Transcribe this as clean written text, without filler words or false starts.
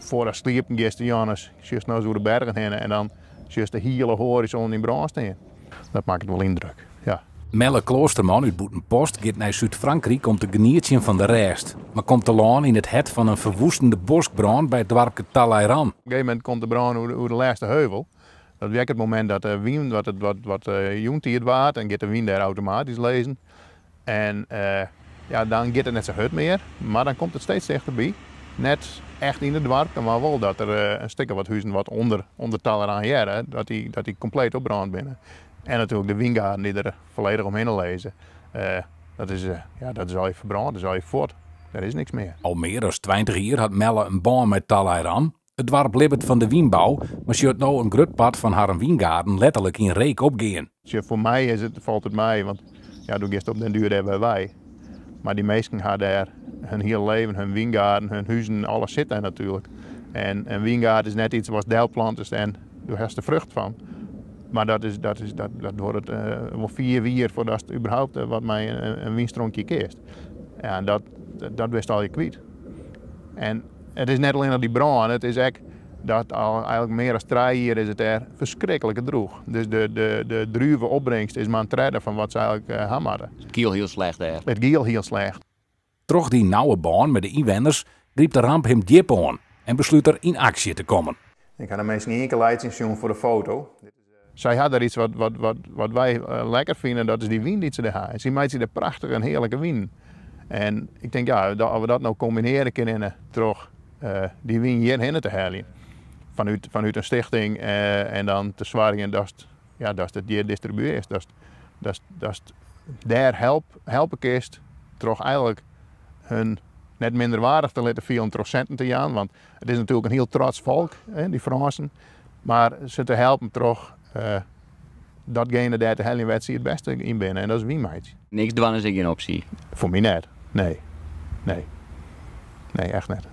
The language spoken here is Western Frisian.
Foardatst sliepen giest, Jannes, sjochst nochris oer de bergen hinne en dan sjochst de hiele hoarizon yn brân stean. Dat makket wol yndruk, ja. Melle Kloosterman út Bûtenpost giet nei Súd-Frankryk om te genietsjen fan de rêst, mar komt telâne yn it hert fan in ferwoestende boskbrân by it doarpke Talairan. Op in gegeven momint komt de brân oer de lêste heuvel. Dat wie ek it momint dat de wyn wat wat jûntiid waard en giet de wyn dêr automatysk lizzen. En ja, dan giet it net sa hurd mear, mar dan komt it steeds tichterby. Net echt yn it doarp, mar wol dat der in stik of wat huzen wat ûnder ûnder Talairan hearre, dat dy dat dy kompleet opbrând binne. En natuerlik de wyngaarden dy't der folledich omhinne lizze. Dat is ja, dat is allegear ferbrând, dat is allegear fuort. Der is niks mear. Al mear as 20 jier hat Melle in bân mei Talairan. It doarp libbet fan de wynbou, mar sjocht no in grut part fan harren wyngaarden letterlik yn reek opgean. Sjoch, foar my is it, falt it mei, want ja, do giest op den duer dêr wer wei. Mar dy minsken ha dêr hun hiele leven, hun wyngaarden, hun huzen, alles sit dêr natuerlik. En in wyngaard is net iets watst delplantest en do hast der frucht fan. Mar dat is, dat is, dat, dat duorret wol 5 jier foardatst überhaupt wat mei in wynstronkje kinst. Ja, en dat, dat bist allegear kwyt. En it is net allinnich dy brân, it is ek dat al eigenlik mear as 3 jier is it dêr ferskriklike drûch. Dus de, de, de druve-opbringst is mar in tredde fan wat se eigenlik ha moatte. It gie al hiel slecht dêr. It gie al hiel slecht. Troch dy nauwe bân mei de ynwenners grypt de ramp him djip oan en beslút er yn aksje te kommen. Ik ha de minsken ien kear laitsjen sjoen foar de foto. Sy ha der iets wat, wat, wat, wat wy lekker fine, dat is dy wyn dy't se dêr ha. En sy meitsje dêr prachtige en hearlike winen. En ik tink, ja, as we dat no kombinearje kinne troch dy wyn hjirhinne te heljen, fanút, fanút in stichting en dan te soargjen datst, ja, datst it hjir distribuearst, datst, datst, datst dêr help, helpe kinst troch eigenlik hun net minderwaardich te litten fielen troch sinten te jaan, want it is natuerlik in hiel trots folk, dy Frânsen. Mar se te helpen troch datgene dêr te heljen wêr't sy it bêste yn binne, en dat is wyn meitsje. Niks dwaan is ek gjin opsje? Foar my net, nee. Nee. Nee, echt net.